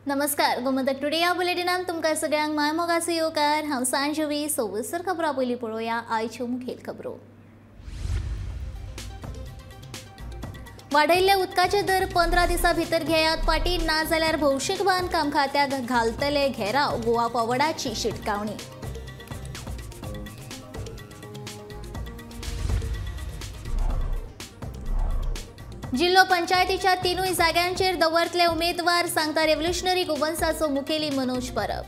नमस्कार, गोमंतक टुडे ह्या बुलेटिनान तुमकां सगळ्यांक मायमोगाचो येवकार. हांव सांजवी. सविस्तर खबरां पयलीं पळोवया आयच्यो मुखेल खबरो. वाडयल्ले उदकाचे दर 15 दिसां भितर घेयात फाटीं, ना जाल्यार भौशीक बांदकाम खात्याक घालतले घेराव, गोवा फॉवर्डाची शिटकावणी. जिल्हो पंचायतीच्या तिनूय जाग्यांचेर दवरतले उमेदवार, सांगता रेव्होल्युशनरी गोवन्साचो मुखेली मनोज परब.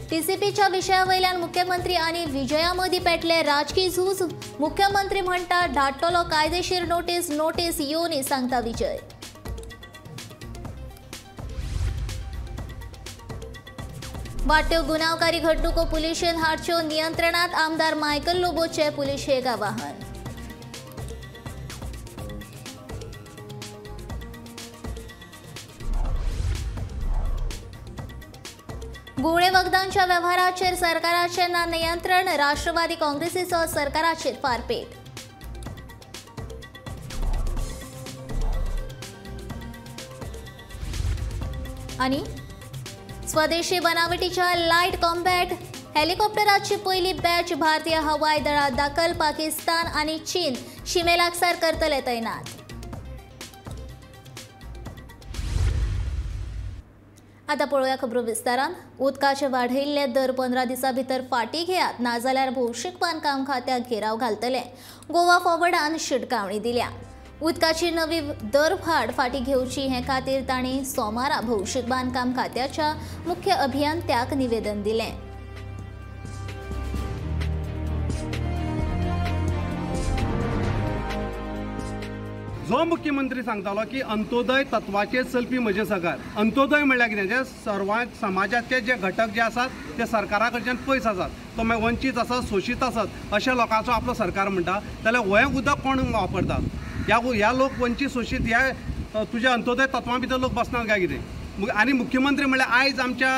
टीसीपीच्या विशयावयल्यान मुख्यमंत्री आनी विजया मदीं पेटले राजकी झूज. मुख्यमंत्री म्हणटा धाडटलो कायदेशीर नोटीस, नोटीस येवनी सांगता विजय. वाडट्यो गुन्यांवकारी घडणुको पुलिशेन हाडच्यो नियंत्रणात, आमदार मायकल लोबोचे पुलिशेक आवाहन. घुंवळे वखदांच्या व्यवहाराचेर सरकाराचें ना नियंत्रण, राष्ट्रवादी काँग्रेसीचो सरकाराचेर फारपेट. आनी स्वदेशी बनावटीच्या लायट कॉम्बॅट हेलिकॉप्टराची पयली बॅच भारतीय हवाई दळात दाखल, पाकिस्तान आनी चीन शिमे लागसार करतले तैनात. आतां पळोवया खबरो विस्तारान. उदकाचे वाडयल्ले दर 15 दिसां भितर फाटीं घेयात, नाजाल्यार भौशीक बांदकाम खात्याक घेराव घालतले, गोवा फॉवर्डान शिटकावणी दिल्या. उदकाची नवी दरवाड फाटीं घेवची हे खातीर तांणी सोमारा भौशीक बांदकाम खात्याच्या मुख्य अभियंत्याक निवेदन दिलें. जो मुख्यमंत्री सांगतालो की अंत्योदय तत्वाचेर चलपी म्हजें सरकार, अंत्योदय म्हणल्यार कितें, जे सर्वांत समाजाचे जे घटक जे आसात ते सरकारा कडच्यान पयस आसात, तो मागीर वंचीत आसत, शोशीत आसत अशा लोकांचो आपलो सरकार म्हणटा, जाल्यार हें उदक कोण वापरता? ह्या लोक वंचीत शोशीत ह्या तुज्या अंत्योदय तत्वां भितर लोक बसनात काय कितें? आनी मुख्यमंत्री म्हणल्यार आयज आमच्या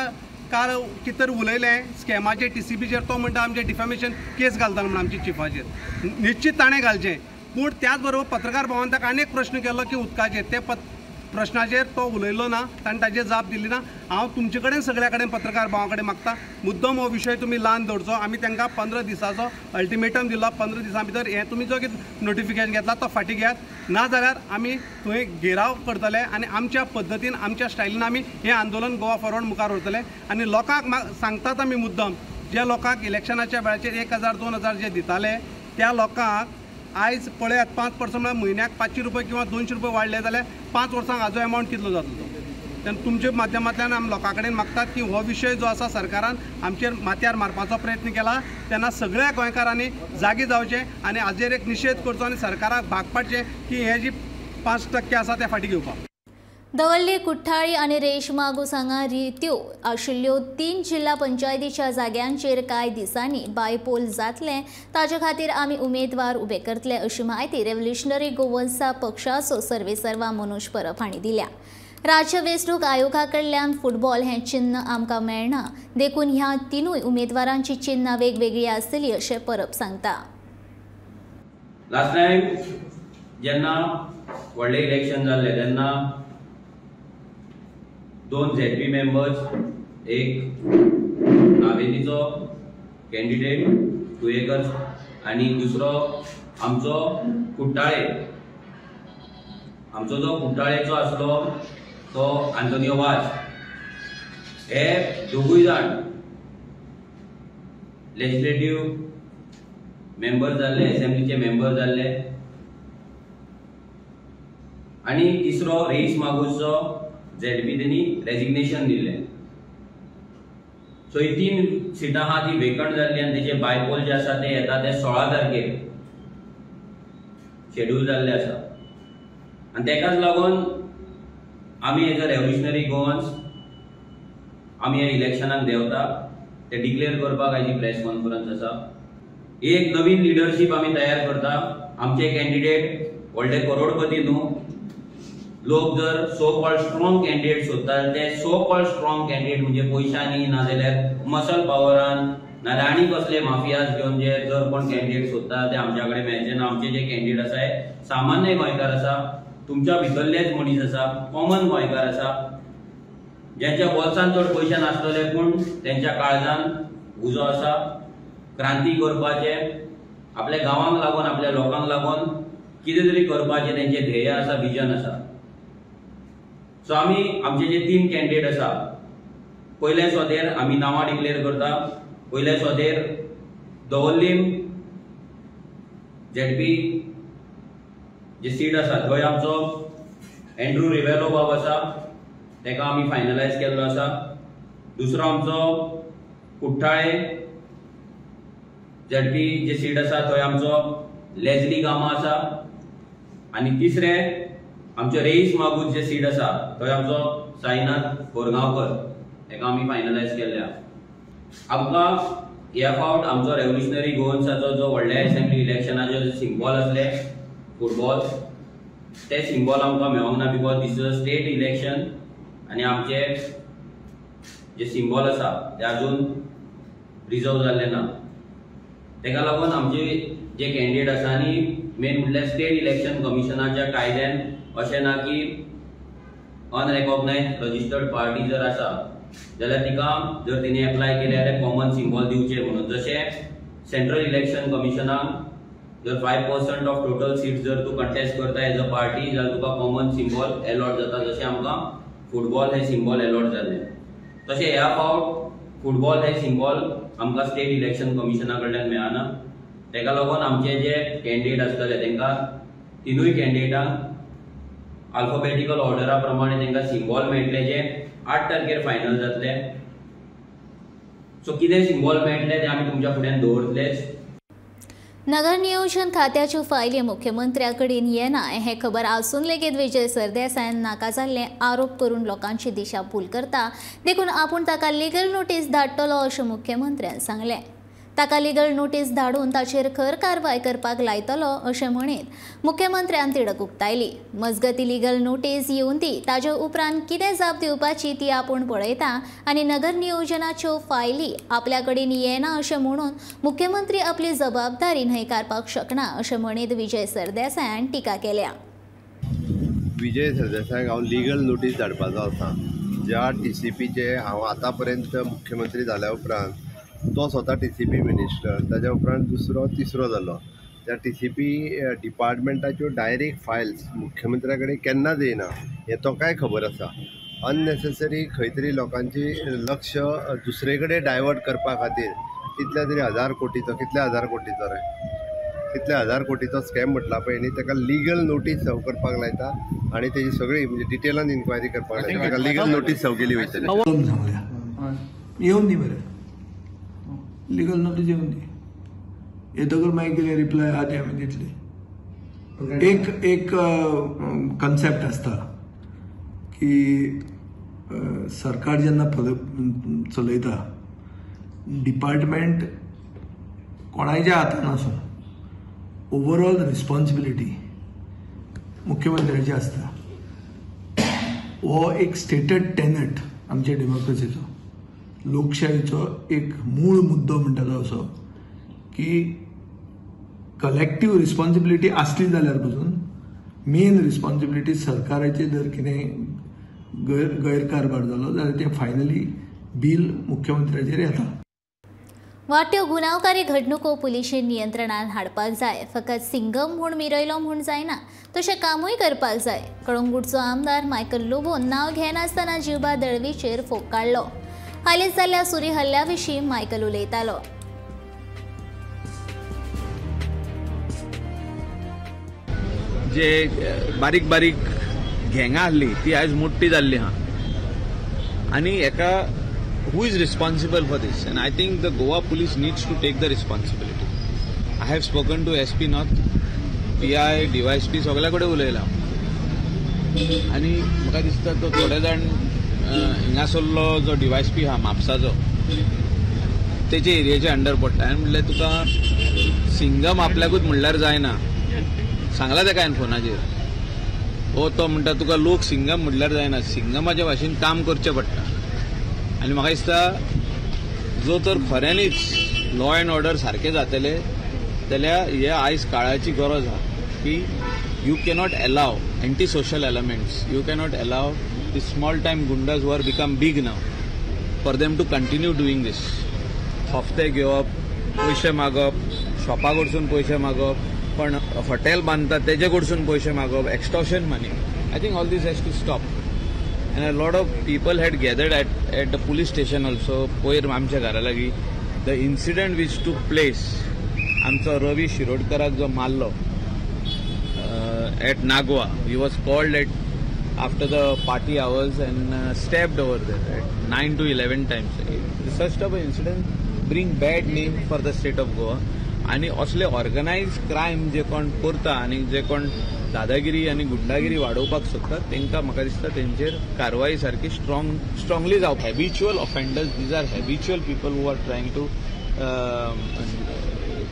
काल कितें तरी उलयलें स्कॅमाचेर, टीसीपीचेर, तो म्हणटा आमचें डिफेमेशन केस घालता म्हणून आमच्या चिफाचेर. निश्चीत ताणें घालचें, पूण त्याच बरोबर पत्रकार भोवान ताका आनी एक प्रश्न केलो की उदकाचेर, ते प्रश्नाचेर तो उलयलो ना, ताणें ताजेर जाप दिली ना. हांव तुमचे कडेन सगळ्या कडेन पत्रकार भावां कडेन मागता, मुद्दम हो विशय तुमी ल्हान दवरचो. आमी तांकां 15 दिसाचो अल्टिमेटम दिलो, 15 दिसां भितर हें तुमी जो कितें नोटिफिकेशन घेतला तो फाटीं घेयात, ना जाल्यार आमी थंय घेराव करतले आनी आमच्या पद्दतीन, आमच्या स्टायलीन आमी हें आंदोलन गोवा फॉरवर्ड मुखार व्हरतले. आनी लोकांक सांगतात आमी मुद्दम, जे लोकांक इलेक्शनाच्या वेळाचेर 1000 2000 जे दिताले त्या लोकांक आयज पळयात 5% म्हळ्यार म्हयन्याक 500 रुपये किंवा 200 रुपये वाडले जाल्यार 5 वर्सांक हाजो एमावंट कितलो जातलो तो. तेन्ना तुमच्या माध्यमांतल्यान आमी लोकां कडेन मागतात की हो विशय जो आसा सरकारान आमचेर माथ्यार मारपाचो प्रयत्न केला, तेन्ना सगळ्या गोंयकारांनी जागे जावचें आनी हाजेर एक निशेध करचो आनी सरकाराक भाग पाडचें की हे जी 5% आसा ते फाटीं घेवपाक. दवर्ली, कुठ्ठाळी आनी रेश मागूस हांगा रित्यो आशिल्ल्यो 3 जिल्हा पंचायतीच्या जाग्यांचेर कांय दिसांनी बायपोल जातले, ताजे खातीर आमी उमेदवार उबे करतले अशी म्हायती रेव्होल्युशनरी गोवन्सा पक्षाचो सर्वेसर्वा मनोज परब हांणी दिल्या. राज्य वेंचणूक आयोगा कडल्यान फुटबॉल हें चिन्न आमकां मेळना, देखून ह्या तिनूय उमेदवारांची चिन्नां वेगवेगळी आसतली अशें परब सांगता. लास्ट टायम जेन्ना व्हडलें इलेक्शन जाल्लें तेन्ना 2 ZP members, एक नावेलीचो कॅन्डिडेट तुयेकर आनी दुसरो आमचो कुट्टाळे, आमचो जो कुट्टाळेचो आसलो तो आंतोनियो वाज, हे दोगूय जाण लेजिस्लेटीव मेंबर जाल्ले, एसेंब्लीचे मेंबर जाल्ले. आनी तिसरो रेईस मागूसचो ZP तेणी रेजिग्नेशन दिल्लें. सो ही 3 सिटां आहा ती वेकंट जाल्ली आनी तेजे बायपोल जे आसा ते येता ते 16 तारखेर शेड्यूल जाल्ले आसा. आनी तेकाच लागून आमी एज अ रेव्होल्युशनरी गोवन्स आमी ह्या इलेक्शनाक देंवता, ते डिक्लेअर करपाक आयची प्रेस कॉन्फरन्स आसा. एक नवीन लिडरशीप आमी तयार करता. आमचे कॅन्डिडेट व्हडले करोडपती न्हू, लोक जर सो कॉल्ड स्ट्रॉंग कॅन्डिडेट सोदता ते सो कॉल्ड स्ट्रॉंग कॅन्डिडेट म्हणजे पयशांनी नाजाल्यार मसल पावरान नाजाल्यार आनी कसले माफियाज घेवन जे जर कोण कॅन्डिडेट सोदता ते आमच्या कडेन मेळचे ना. आमचे जे कॅन्डिडेट आसा हे सामान्य गोंयकार आसा, तुमच्या भितरलेच मनीस आसा, कॉमन गोंयकार आसा, ज्यांच्या बोल्सान चड पयशे नासतले पूण तेंच्या काळजान उजो आसा क्रांती करपाचे, आपल्या गांवांक लागून आपल्या लोकांक लागून कितें तरी करपाचें तेंचें ध्येय आसा, विजन आसा. सो आमी आमचे जे 3 कॅन्डिडेट आसा, पयल्या सोदेर आमी नांवां डिक्लेअर करता. पयल्या सोदेर दवर्लीम झेडपी जे सीट आसा थंय आमचो एंड्रू रिवेलो बाब आसा, ताका आमी फायनलायज केल्लो आसा. दुसरो आमचो कुठ्ठाळे झेडपी जे सीट आसा थंय आमचो लेजली गामा आसा आनी तिसरे आमचो रेईस मागूज जे सीट आसा थंय आमचो साईनाथ कोरगांवकर, ताका आमी फायनलायज केल्ले आसा. आमकां ह्या फावट आमचो रेव्होल्युशनरी गोवन्साचो जो व्हडल्या एसेंब्ली इलेक्शनाचो जे सिंबॉल आसले फुटबॉल, ते सिंबॉल आमकां मेळोंक ना because this is a state election आनी आमचे जे सिंबॉल आसा ते अजून रिजर्व जाल्ले ना. ताका लागून आमचे जे कॅन्डिडेट आसा आनी मेन म्हटल्यार स्टेट इलेक्शन कमिशनाच्या कायद्यान अशें ना की अनरेकॉग्नायज रजिस्टर्ड पार्टी जर आसा जाल्यार तिका जर तिणें एप्लाय केलें जाल्यार कॉमन सिंबॉल दिवचें म्हणून. जशें सेंट्रल इलेक्शन कमिशनाक जर 5% ऑफ टोटल सीट जर तूं कंटेस्ट करता एज अ पार्टी जाल्यार तुका कॉमन सिंबॉल एलॉट जाता. जशें आमकां फुटबॉल हें सिंबॉल एलॉट जालें तशें ह्या फावट फुटबॉल हें सिंबॉल आमकां स्टेट इलेक्शन कमिशना कडल्यान मेळना. ताका लागून आमचे जे कॅन्डिडेट आसतले तांकां तिनूय कॅन्डिडेटांक अल्फाबेटिकल ऑर्डरा प्रमाणे तांकां सिंबॉल मेळटले जे 8 तारखेर फायनल जातले. सो कितें सिंबॉल मेळटले ते आमी तुमच्या फुड्यान दवरतलेच. नगर नियोजन खात्याच्यो फायली मुख्यमंत्र्या कडेन येना हें खबर आसून लेगीत विजय सरदेसायान नाका जाल्ले आरोप करून लोकांची दिशाभूल करता, देखून आपूण ताका लिगल नोटीस धाडटलो अशें मुख्यमंत्र्यान सांगलें. ताका लिगल नोटीस धाडून ताचेर खर कारवाय करपाक लायतलो अशें म्हणीत मुख्यमंत्र्यान तिडक उक्तायली. मजगती लिगल नोटीस येवन दी ताजे उपरांत कितें जाप दिवपाची ती आपूण पळयता आनी नगर नियोजनाच्यो फायली आपल्या कडेन येना अशें म्हणून मुख्यमंत्री आपली जबाबदारी न्हयकारपाक शकना अशें म्हणीत विजय सरदेसायान टिका केल्या. विजय सरदेसायाक हांव लिगल नोटीस धाडपाचो आसा. ज्या टीसीपीचे हांव आतां पर्यंत मुख्यमंत्री जाल्या उपरांत तो स्वता टीसीपी मिनिस्टर, ताज्या उपरांत दुसरो तिसरो जालो. त्या टीसीपी डिपार्टमेंटाच्यो डायरेक्ट फायल्स मुख्यमंत्र्या कडेन केन्नाच येना हें तो काय खबर आसा. अननेसेसरी खंय तरी लोकांची लक्ष दुसरे कडेन डायवर्ट करपा खातीर कितल्या तरी हजार कोटीचो, कितल्या हजार कोटीचो रे, कितल्या हजार कोटीचो स्कॅम म्हटला पळय न्ही, ताका लिगल नोटीस सर्व करपाक लायता आनी तेजी सगळी म्हणजे डिटेलान इन्क्वायरी करपाक लायता. ताका लिगल नोटीस सर्व केली वयतली. येवन दी बरें लिगल नोटीस येवन दी. येतकर मागीर कितें रिप्लाय आहा ती आमी दितली. एक एक कन्सेप्ट आसता की सरकार जेन्ना चलयता डिपार्टमेंट कोणाच्या हातान आसूं ओवरऑल रिस्पॉन्सिबिलिटी मुख्यमंत्र्याची आसता. हो एक स्टेटेड टेनट आमच्या डेमोक्रेसीचो, लोकशाहीचो एक मूळ मुद्दो म्हणटा तो असो की कलेक्टीव रिस्पॉन्सिबिलिटी आसली जाल्यार पसून मेन रिस्पॉन्सिबिलिटी सरकाराची जर कितें गैरकारभार जालो जाल्यार तें फायनली बील मुख्यमंत्र्याचेर येता. वाट्यो गुन्यांवकारी घडणुको पुलिशेन नियंत्रणान हाडपाक जाय. फकत सिंगम म्हूण मिरयलो म्हूण जायना, तशें कामूय करपाक जाय. कळंगूटचो आमदार मायकल लोबोन नांव घेनासतना जिवबा दळवीचेर फोग काडलो. हालींच जाल्ल्या सुरी हल्ल्या विशीं मायकल उलयतालो. जे बारीक बारीक गँगां आहली ती आयज मोठी जाल्ली आहा आनी एका who is responsible for this? And I think the Goa police needs to take the responsibility. I have spoken to SP North, PI, DYSP सगळ्या कडेन उलयला आनी म्हाका दिसता तो थोडे जाण हिंगासरलो जो डीवायएसपी आहा म्हापसाचो तेचे एरियेचे अंडर पडटा. आनी म्हणल्यार तुका सिंगम आपल्याकूच म्हणल्यार जायना, सांगला तेका हांवें फोनाचेर. ओ तो म्हणटा तुका लोक सिंगम म्हणल्यार जायना, सिंगमाच्या भाशेन काम करचें पडटा. आनी म्हाका दिसता जो तर खऱ्यांनीच लॉ अँड ऑर्डर सारकें जातलें जाल्यार हे आयज काळाची गरज आहा की you cannot allow anti social elements, you cannot allow the small time goondas who are become big now for them to continue doing this. हफ्ते घेवप, पयशे मागप, शॉपा कडसून पयशे मागप, पण हॉटेल बांदतात तेजे कडसून पयशे मागप, extortion money. I think all this has to stop. And a lot of people had gathered at the police station also, पयर आमच्या घरा लागीं. The incident which took place, आमचो रवी शिरोडकराक जो मारलो at Nagwa, he was called at after the party hours and stabbed over there at 9 to 11 times. Such type of incident bring bad name for the state of Goa. आनी असले organise crime जे कोण करता आनी जे कोण दादागिरी आनी गुंडागिरी वाडोवपाक सोदतात तांकां म्हाका दिसता तेंचेर कारवाई सारकी स्ट्रांगली जावप. Habitual offenders, these are habitual people who are trying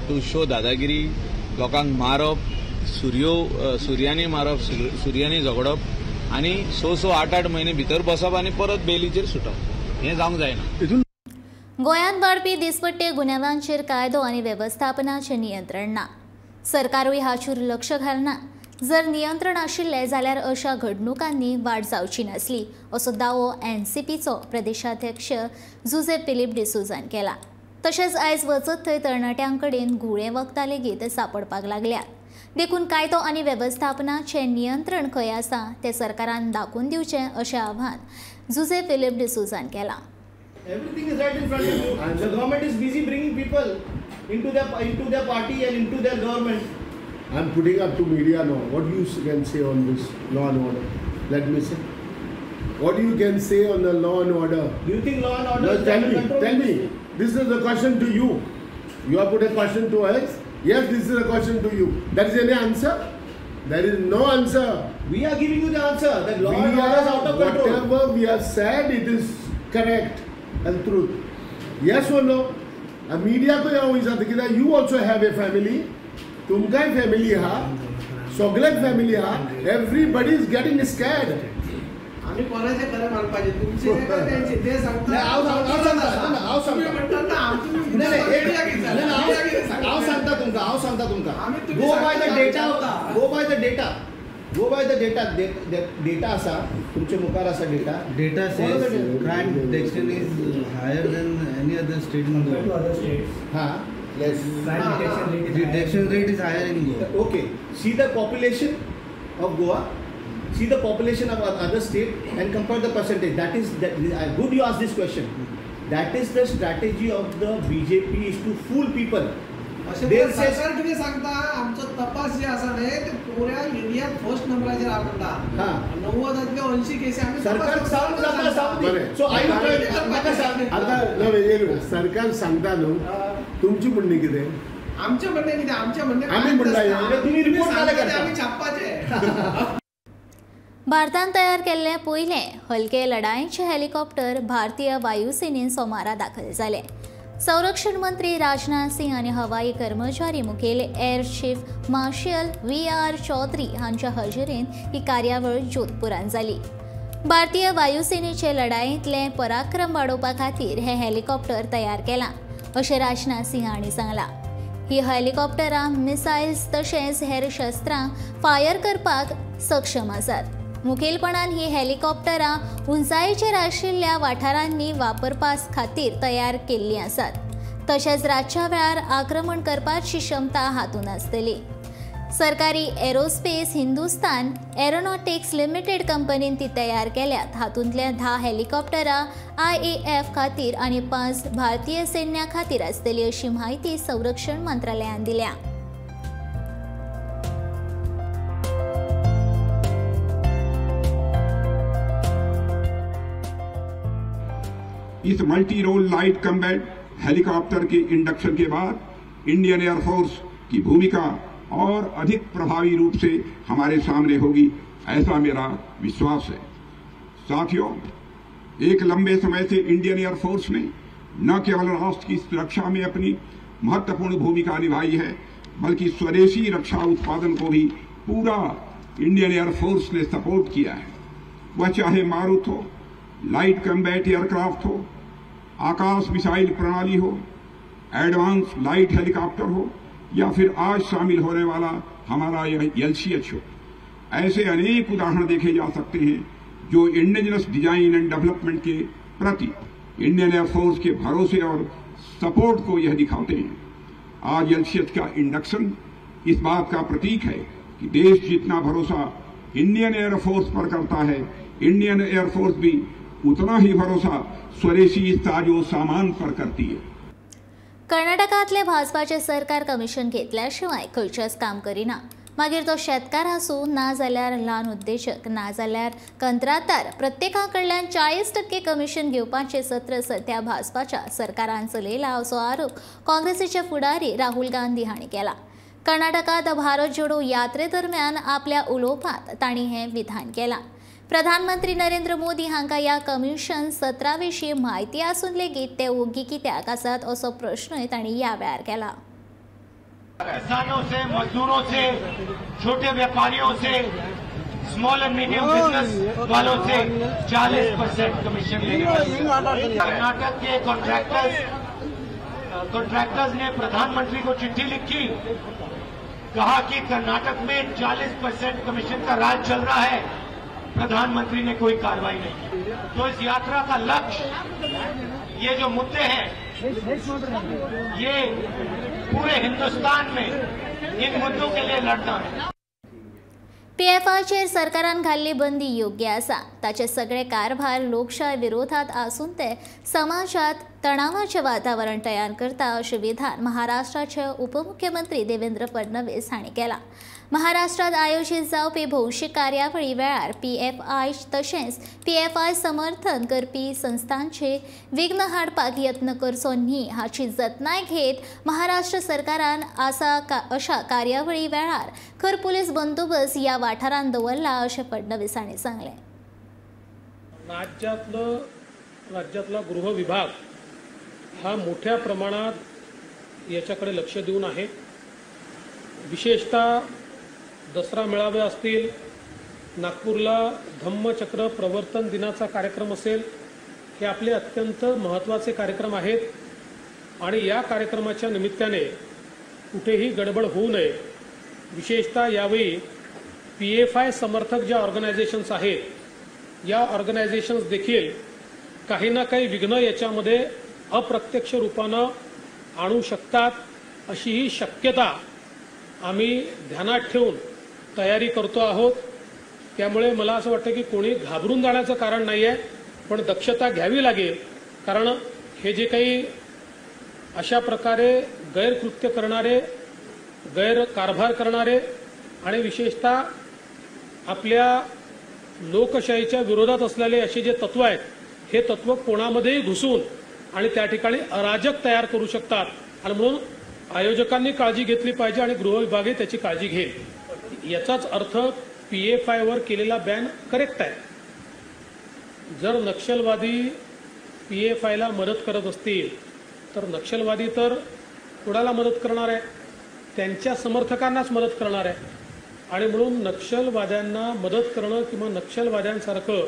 to show दादागिरी, लोकांक मारप, सुर्यांनी मारप, सुर्यांनी झगडप आनी 6-6, 8-8 म्हयने भितर बसप आनी परत बेलीचेर सुटप, हें जावंक जायना. गोंयांत वाडपी दिसपट्टे गुन्यांवांचेर कायदो आनी वेवस्थापनाचें नियंत्रण ना. सरकारूय हाचेर लक्ष घालना. जर नियंत्रण आशिल्लें जाल्यार अशा घडणुकांनी वाड जावची नासली असो दावो एनसीपीचो प्रदेशाध्यक्ष जुझे फिलीप डिसोझान केला. तशेंच आयज वचत थंय तरणाट्यां कडेन घुंवळे वखदां लेगीत सांपडपाक लागल्यात. देखून कायदो आनी वेवस्थापनाचें नियंत्रण खंय आसा तें सरकारान दाखोवन दिवचें अशें आव्हान जुझे फिलीप डिसोझान केलां. Everything is right in front of you. The government is busy bringing people into their party and into their government. I am putting up to media now. What you can say on this law and order? Let me say. What you can say on the law and order? Do you think law and order? No, tell me. Tell me. This is a question to you. You have put a question to us. Yes, this is a question to you. There is any answer? There is no answer. We are giving you the answer. That law and order is out of control. Whatever we have said, it is correct and truth. Yes or no? A media ko ya hoyi jata kita you also have a family. Tumkai family ha, soglek family ha. Everybody is getting scared. आम्ही कोणाचे खरं मानपाचे, तुमचे त्यांचे ते सांगता. हांव सांगता तुमकां, हांव सांगता तुमकां. Go by the data, go by the data, go by the data. Data आसा तुमचे मुखार आसा data. Data says crime detection is higher than any other state in the world. हां, yes, detection rate is higher in Goa. Okay, see the population of Goa, see the population of other state and compare the percentage. That is that. Good you ask this question. That is the strategy of the BJP is to fool people. सरकार कितें सांगता, आमचो तपास जे आसा न्ही ते पुऱ्या इंडियात फर्स्ट नंबराचेर आहा म्हणटा. 90 80 केसी आमी सरकार सांगता. सो I आतां सरकार सांगता न्हू, तुमची म्हणणें कितें? आमचें म्हणणें कितें? आमचें म्हणणें आमी म्हणटा तुमी रिपोर्ट जाले आमी छापपाचें. भारतान तयार केल्लें पयलें हलके लढायेचें हेलिकॉप्टर भारतीय वायुसेनेन सोमारा दाखल जालें. संरक्षण मंत्री राजनाथ सिंह आनी हवाई कर्मचारी मुखेल air chief marshal V R Chaudhari हांच्या हजेरेन ही कार्यावळ जोधपुरान जाली. भारतीय वायुसेनेचे लढायेंतले पराक्रम वाडोवपा खातीर हें हेलिकॉप्टर तयार केलां अशें राजनाथ सिंह हांणी सांगलां. ही हेलिकॉप्टरां मिसायल्स तशेंच हेर शस्त्रां फायर करपाक सक्षम आसात. मुखेलपणान ही हेलिकॉप्टरां उंचायेचेर आशिल्ल्या वाठारांनी वापरपा खातीर तयार केल्लीं आसात. तशेंच रातच्या वेळार आक्रमण करपाची क्षमता हातूंत आसतली. सरकारी एरोस्पेस हिंदुस्तान एरोनॉटिक्स लिमिटेड कंपनीन ती तयार केल्यात. हातूंतल्या 10 हेलिकॉप्टरां IAF खातीर आनी 5 भारतीय सैन्या खातीर आसतली अशी म्हायती संरक्षण मंत्रालयान दिल्या. इस multi role light combat helicopter K induction K बाद इंडियन एयरफोर्स की भूमिका और अधिक प्रभावी रूप से हमारे सामने होगी, ऐसा मेरा विश्वास है। साथियों, एक लंबे समय से इंडियन एयरफोर्स ने न केवल राष्ट्र की सुरक्षा में अपनी महत्वपूर्ण भूमिका निभाई है, बल्कि स्वदेशी रक्षा उत्पादन को भी पूरा इंडियन एयरफोर्स ने सपोर्ट किया है। वह चाहे मारुत हो, लाइट कम्बैट एयरक्राफ्ट हो, आकाश मिसाइल प्रणाली हो, एडवांस लाइट हेलीकॉप्टर हो या फिर आज शामिल होने वाला हमारा यह LCH हो, ऐसे अनेक उदाहरण देखे जा सकते हैं जो indigenous design and development K प्रति इंडियन एयरफोर्स के भरोसे और सपोर्ट को यह दिखाते हैं। आज LCH का इंडक्शन इस बात का प्रतीक है कि देश जितना भरोसा इंडियन एयरफोर्स पर करता है, इंडियन एयरफोर्स भी उतना ही भरोसा स्वदेशी साजो सामान पर करती है। कर्नाटकांतले भाजपाचे सरकार कमिशन घेतल्याशिवाय खंयचेंच काम करिना, मागीर तो शेतकार आसूं ना जाल्यार ल्हान उद्देजक ना जाल्यार कंत्राटदार, प्रत्येका कडल्यान 40% कमिशन घेवपाचें सत्र सध्या भाजपाच्या सरकारान चलयलां असो आरोप काँग्रेसीचे फुडारी राहुल गांधी हांणी केला। कर्नाटकांत भारत जोडो यात्रे दरम्यान आपल्या उलोवपांत तांणी हें विधान केलां। प्रधानमंत्री नरेंद्र मोदी हांकां ह्या कमिशन सत्रा विशीं म्हायती आसून लेगीत ते ओगी कित्याक आसात असो प्रश्नय तांणी ह्या वेळार केला। किसानों से, मजदूरों से, छोटे व्यापारियों से, स्मॉल एंड मीडियम बिजनेस वालों से 40% कमीशन लेने वाले। कर्नाटक के कॉन्ट्रैक्टर्स ने प्रधानमंत्री को चिट्ठी लिखी, कहा कि कर्नाटक में 40% कमीशन का राज चल रहा है, प्रधानमंत्री ने कोई कार्रवाई नहीं की। तो इस यात्रा का लक्ष्य, ये जो मुद्दे हैं, ये पूरे हिंदुस्तान में इन मुद्दों के लिए लड़ना है। पीएफआयचेर सरकारान घाल्ली बंदी योग्य आसा, ताचे सगळे कारभार लोकशाय विरोधात आसून ते समाजात तणावाचें वातावरण तयार करता अशें विधान महाराष्ट्राचे उपमुख्यमंत्री देवेंद्र फडणवीस हांणी केलां। महाराष्ट्रात आयोजीत जावपी भौशीक कार्यावळी वेळार पीएफआय तशेंच पीएफआय समर्थन करपी संस्थांचे विघ्न हाडपाक यत्न करचो न्ही हाची जतनाय घेत महाराष्ट्र सरकारान आसा अशा कार्यावळी वेळार खर पुलीस बंदोबस्त ह्या वाठारांत दवरला अशें फडणवीस हांणी सांगलें। राज्यातला गृह विभाग हा मोठ्या प्रमाणात याच्याकडे लक्ष देऊन आहे। विशेषतः दसरा मेळावे असतील, नागपूरला धम्मचक्र प्रवर्तन दिनाचा कार्यक्रम असेल, हे आपले अत्यंत महत्त्वाचे कार्यक्रम आहेत आणि या कार्यक्रमाच्या निमित्ताने कुठेही गडबड होऊ नये। विशेषतः यावेळी पीएफआय समर्थक ज्या ऑर्गनायझेशन्स आहेत या ऑर्गनायझेशन्स देखील काही ना काही विघ्न याच्यामध्ये अप्रत्यक्ष रूपानं आणू शकतात अशी ही शक्यता आम्ही ध्यानात ठेवून तयारी करतो आहोत। त्यामुळे मला असं वाटतं की कोणी घाबरून जाण्याचं कारण नाही आहे, पण दक्षता घ्यावी लागेल, कारण हे जे काही अशा प्रकारे गैरकृत्य करणारे, गैरकारभार करणारे आणि विशेषतः आपल्या लोकशाहीच्या विरोधात असलेले असे जे तत्व आहेत, हे तत्व कोणामध्येही घुसून आणि त्या ठिकाणी अराजक तयार करू शकतात आणि म्हणून आयोजकांनी काळजी घेतली पाहिजे आणि गृह विभागही त्याची काळजी घेईल। याचाच अर्थ पीएफआयवर केलेला बॅन करेक्ट आहे। जर नक्षलवादी पीएफआयला मदत करत असतील तर नक्षलवादी तर कोणाला मदत करणार आहे? त्यांच्या समर्थकांनाच मदत करणार आहे आणि म्हणून नक्षलवाद्यांना मदत करणं किंवा नक्षलवाद्यांसारखं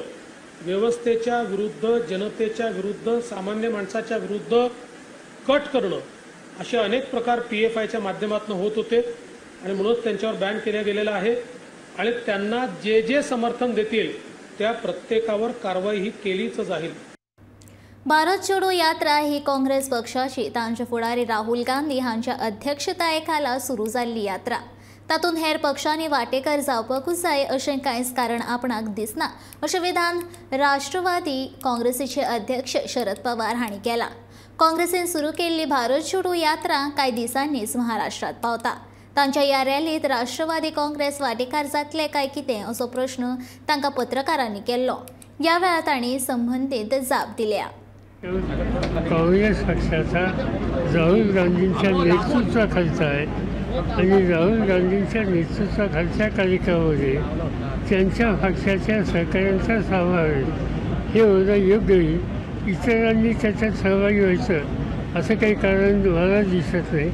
व्यवस्थेच्या विरुद्ध, जनतेच्या विरुद्ध, सामान्य माणसाच्या विरुद्ध कट करणं असे अनेक प्रकार पीएफआयच्या माध्यमातून होत होते आणि म्हणूनच त्यांच्यावर बॅन केलं गेलेलं आहे आणि त्यांना जे जे समर्थन देतील त्या प्रत्येकावर कारवाई ही केलीच जाईल। भारत जोडो यात्रा ही काँग्रेस पक्षाची तांचे फुडारी राहुल गांधी हांच्या अध्यक्षतायेखाला सुरू जाल्ली यात्रा, तातूंत हेर पक्षांनी वाटेकार जावपाकूच जाय अशें कांयच कारण आपणाक दिसना अशें विधान राष्ट्रवादी काँग्रेसीचे अध्यक्ष शरद पवार हांणी केलां। काँग्रेसीन सुरू केल्ली भारत जोडो यात्रा कांय दिसांनीच महाराष्ट्रात पावता। तांच्या ह्या रॅलीत राष्ट्रवादी काँग्रेस वाटेकार जातले काय कितें असो प्रश्न तांकां पत्रकारांनी केल्लो। ह्या वेळार तांणी संबंदीत जाप दिल्या। काँग्रेस पक्षाचा राहुल गांधींच्या नेतृत्वाखालचा आहे आणि राहुल गांधींच्या नेतृत्वाखालच्या कार्यक्रमामध्ये त्यांच्या पक्षाच्या सहकाऱ्यांचा समावेश हे होणं योग्य होईल। इतरांनी त्याच्यात सहभागी व्हायचं असं काही कारण मला दिसत नाही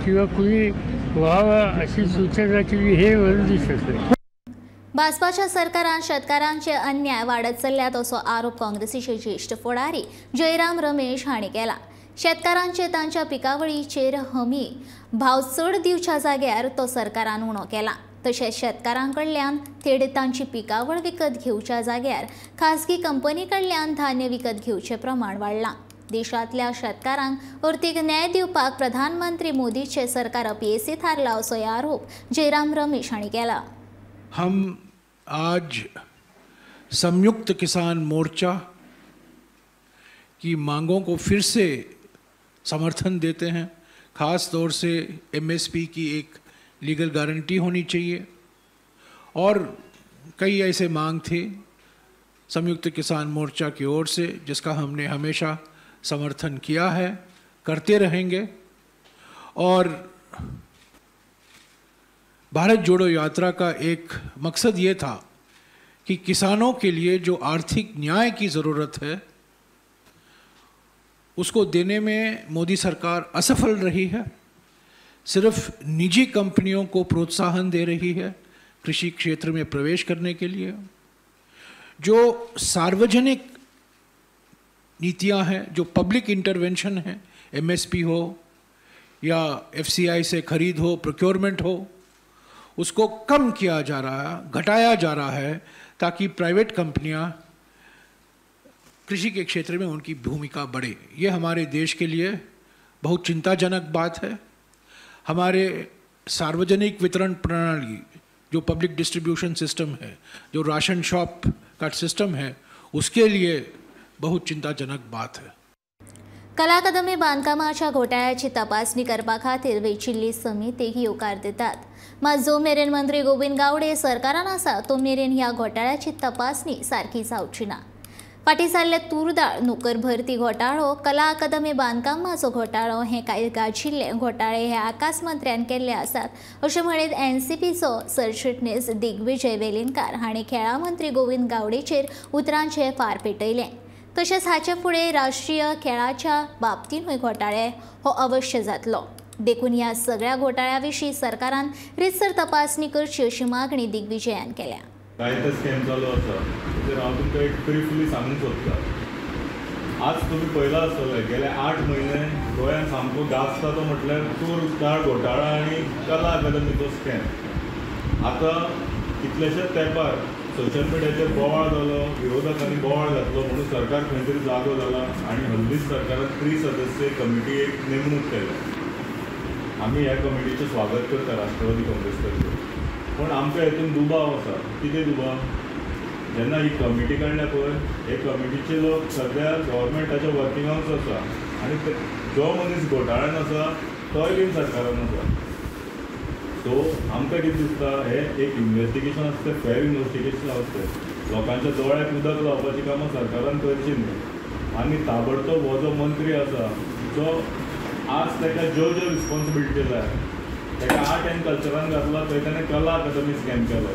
किंवा कुणी व्हावं अशी सूचना केली हे मला दिसत नाही। भाजपाच्या सरकारान शेतकारांचे अन्याय वाडत चल्ल्यात असो आरोप काँग्रेसीचे ज्येष्ठ फुडारी जयराम रमेश हांणी केला। शेतकारांचे तांच्या पिकावळीचेर हमी भाव चड दिवच्या जाग्यार तो सरकारान उणो केला। तशेंच शेतकारां कडल्यान थेट तांची पिकावळ विकत घेवच्या जाग्यार खाजगी कंपनी कडल्यान धान्य विकत घेवचें प्रमाण वाडलां। देशांतल्या शेतकारांक अर्थीक न्याय दिवपाक प्रधानमंत्री मोदीचे सरकार अपयशी थारला असो आरोप जयराम रमेश हांणी केला। हम आज संयुक्त किसान मोर्चा की मांगों को फिर से समर्थन देते हैं। खास तौर से एमएसपी की एक लीगल गारंटी होनी चाहिए और कई ऐसे मांग थे संयुक्त किसान मोर्चा की ओर से जिसका हमने हमेशा समर्थन किया है, करते रहेंगे। और भारत जोड़ो यात्रा का एक मकसद ये था कि किसानों के लिए जो आर्थिक न्याय की ज़रूरत है उसको देने में मोदी सरकार असफल रही है। सिर्फ निजी कंपनियों को प्रोत्साहन दे रही है कृषि क्षेत्र में प्रवेश करने के लिए। जो सार्वजनिक नीतियां हैं, जो पब्लिक इंटरवेंशन है, एमएसपी हो या एफसीआई से खरीद हो, प्रोक्योरमेंट हो, उसको कम किया जा रहा है, घटाया जा रहा है ताकि प्राइवेट कंपनियां कृषि के क्षेत्र में उनकी भूमिका बढ़े। ये हमारे देश के लिए बहुत चिंताजनक बात है। हमारे सार्वजनिक वितरण प्रणाली, जो पब्लिक डिस्ट्रीब्यूशन सिस्टम है, जो राशन शॉप का सिस्टम है, उसके लिए बहुत चिंताजनक बात है। कला अकादमी बांदकामाच्या घोटाळ्याची तपासणी करपा खातीर वेंचिल्ली समितीक येवकार दितात। मात जो मेरेन मंत्री गोविंद गावडे सरकारान आसा तो मेरेन ह्या घोटाळ्याची तपासणी सारकी जावची ना। फाटीं जाल्ले तूरदाळ नोकर भरती घोटाळो, कला अकादमी बांदकामाचो घोटाळो हे कांय गाजिल्ले घोटाळे हे आकाश मंत्र्यान केल्ले आसात अशें म्हणीत एनसीपीचो सरचिटणीस दिग्विजय वेलिंगकार हांणी खेळां मंत्री गोविंद गावडेचेर उतरांचे फार पेटयले। तशेंच हाचे फुडें राष्ट्रीय खेळाच्या बाबतींतूय घोटाळे हो अवश्य जातलो, देखून ह्या सगळ्या घोटाळ्या विशीं सरकारान रितसर तपासणी करची अशी मागणी दिग्विजयान केल्या। जायते स्कॅम चालू आसा तेचेर हांव तुमकां एक ब्रिफली सांगूंक सोदता। आज तुमी पळयलां आसतलें गेले 8 म्हयने गोंयांत सामको गाजता तो म्हटल्यार तूर दाळ घोटाळा आनी कला अकादमीचो स्कॅम। आतां कितलेशेच तेंपार सोशल मिडियाचेर बोवाळ जालो, विरोधकांनी बोवाळ घातलो म्हणून सरकार खंय तरी जागो जाला आनी हल्लीच सरकारान त्रिसदस्यीय कमिटी एक नेमणूक केल्या। आमी ह्या कमिटीचें स्वागत करता राष्ट्रवादी काँग्रेस तर्फे, पूण आमकां हेतून दुबाव आसा। कितें दुबाव? जेन्ना ही कमिटी काडल्या पळय, हे कमिटीचे लोक सद्या गव्हर्मेंटाच्या वर्किंगांक आसा आनी जो मनीस घोटाळ्यान आसा तोय बीन सरकारान आसा। सो आमकां कितें दिसता, हें एक इन्वेस्टिगेशन आसता, फेर इन्वेस्टिगेशन आसता। लोकांच्या दोळ्याक उदक लावपाची कामां सरकारान करची न्हय आनी ताबडतोब हो जो मंत्री आसा जो आज ताका ज्यो ज्यो रिस्पॉन्सिबिलिटी जाय ताका आर्ट एंड कल्चरान घातलो थंय ताणें कला अकादमी स्कॅम केलो,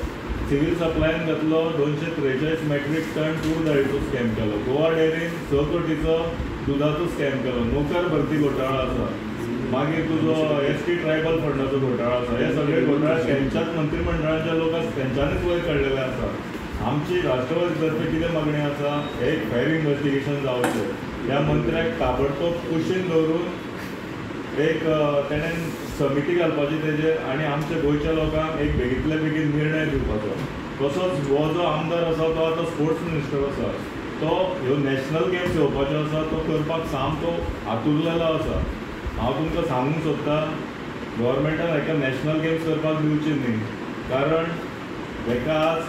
सिव्हील सप्लायान घातलो 243 मेट्रीक टन तूर दाळीचो स्कॅम केलो, गोवा डेअरीन 6 कोटीचो दुदाचो स्कॅम केलो, नोकर भरती घोटाळो आसा, मागीर तुजो एस टी ट्रायबल फंडाचो घोटाळो आसा। हे सगळे घोटाळे तेंच्याच मंत्रिमंडळाच्या लोकांक तेंच्यांनीच वयर काडलेले आसा। आमची राष्ट्रवादी तर्फे कितें मागणी आसा, एक फेर इन्वेस्टिगेशन जावचें, ह्या मंत्र्याक ताबडतोब कुशीन दवरून एक तेणें समिती घालपाची तेजेर आनी आमच्या गोंयच्या लोकांक एक बेगींतल्या बेगीन निर्णय दिवपाचो। तसोच हो जो आमदार आसा तो आतां स्पोर्ट्स मिनिस्टर आसा, तो ह्यो नॅशनल गेम्स येवपाच्यो आसा तो करपाक सामको आतुरलेलो आसा। हांव तुमकां सांगूंक सोदता, गव्हर्मेंटान हेका नॅशनल गेम्स करपाक दिवची न्ही, कारण हेका आज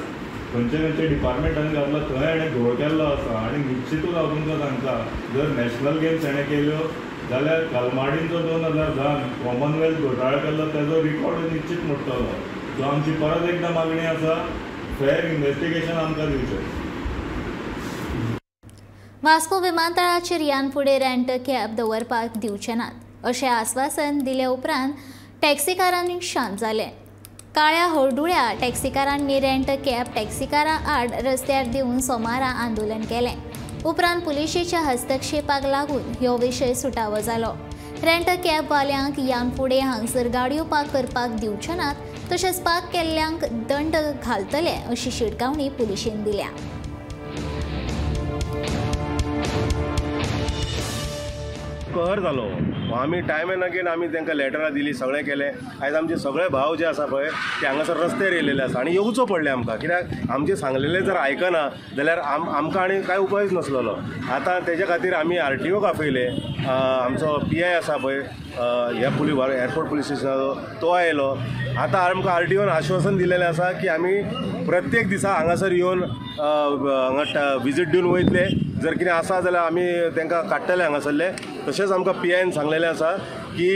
खंयचे खंयचे डिपार्टमेंटान घातला थंय हेणें घोळ केल्लो आसा आनी निश्चितूच हांव तुमकां सांगता, जर नॅशनल गेम्स हेणें केल्यो जाल्यार कलमाडींचो 2010 कॉमनवेल्थ घोटाळो केल्लो तेजो रिकॉर्ड निश्चित मोडटलो। सो आमची परत एकदां मागणी आसा, फेर इन्वेस्टिगेशन आमकां दिवचें। वास्को विमानतळाचेर यान फुडें रेंट कॅब दवरपाक दिवचे नात अशें आस्वासन दिले उपरांत टॅक्सीकारांनी शांत जाले। काळ्या हळडुळ्या टॅक्सीकारांनी रेंट कॅब टॅक्सीकारां आड रस्त्यार देंवून सोमारा आंदोलन केलें। उपरांत पुलिशेच्या हस्तक्षेपाक लागून ह्यो विशय सुटावो जालो। रेंट कॅबवाल्यांक यान फुडें हांगसर गाडयो पार्क करपाक दिवचे नात तशेंच पार्क केल्ल्यांक दंड घालतले अशी शिटकावणी पुलिशेन दिल्या। कहर जालो. आमी टायम एंड अगेन आमी तांकां लेटरां दिली, सगळें केलें. आयज आमचे सगळे भाव जे आसा पळय ते हांगासर रस्त्यार येयलेले आसा आनी येवचो पडलें आमकां, कित्याक आमचें सांगलेलें जर आयकना जाल्यार आमकां आनी कांय उपायच नासलेलो. आतां तेजे खातीर आमी आरटीओक आपयले, आमचो पीआय आसा पळय ह्या पुलीस एअरपोर्ट पुलीस स्टेशनाचो तो आयलो. आतां आमकां आरटीओन आश्वासन दिलेलें आसा की आमी प्रत्येक दिसा हांगासर येवन हांगा विजीट दिवन वयतले, जर कितें आसा जाल्यार आमी तांकां काडटले हांगासरले. तशेंच आमकां पीआयन सांगलेलें आसा की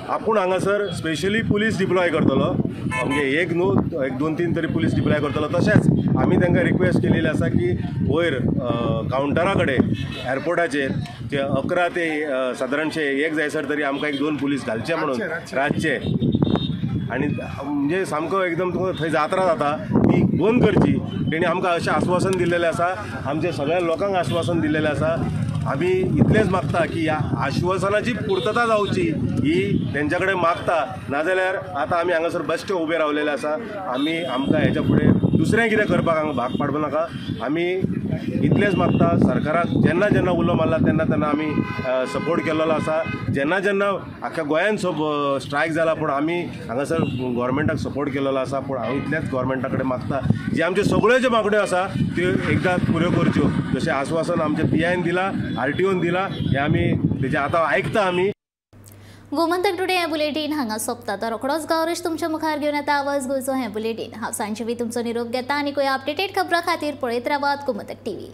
आपूण हांगासर स्पेशली पुलीस डिप्लॉय करतलो, म्हणजे एक न्हू एक 2 3 तरी पुलीस डिप्लॉय करतलो. तशेंच आमी तांकां रिक्वेस्ट केलेली आसा की वयर कावंटरा कडेन एअरपोर्टाचेर ते 11 ते सादारणशे 1 जायसर तरी आमकां 1 2 पुलीस घालचे म्हणून रातचे. आनी म्हणजे सामको एकदम तुका थंय जात्रा जाता ती बंद करची. तेणी आमकां अशें आश्वासन दिल्लेलें आसा, आमच्या सगळ्या लोकांक आश्वासन दिल्लेलें आसा. आमी इतलेंच मागता की ह्या आश्वासनाची पुर्तता जावची ही तेंच्या कडेन मागता, नाजाल्यार आतां आमी हांगासर बेश्टे उबे रावलेले आसा. आमी आमकां हेच्या फुडें दुसरें कितें करपाक हांगा भाग पाडपा नाका. आमी इतलेंच मागता सरकाराक जेन्ना जेन्ना उलो मारला तेन्ना तेन्ना आमी सपोर्ट केल्लो आसा. जेन्ना जेन्ना आख्या गोंयान स्ट्रायक जाला पूण आमी हांगासर गोवोरमेंटाक सपोर्ट केल्लो आसा. पूण हांव इतलेंच गोवोरमेंटा कडेन मागता जे आमच्यो सगळ्यो ज्यो मागण्यो आसा त्यो एकदां पुऱ्यो करच्यो, जशें आश्वासन आमच्या पीआयन दिला, आरटीओन दिला, हें आमी तेजें आतां आयकता आमी. गोमंतक टुडे हें बुलेटीन हांगा सोंपता. तर रोखडोच गांवरेश तुमच्या मुखार घेवन येता आवाज गोंयचो हें बुलेटीन. हांव सांजवी तुमचो निरोप घेता आनी कोय अपडेटेड खबरां खातीर पळयत रावात गोमंतक टीव्ही.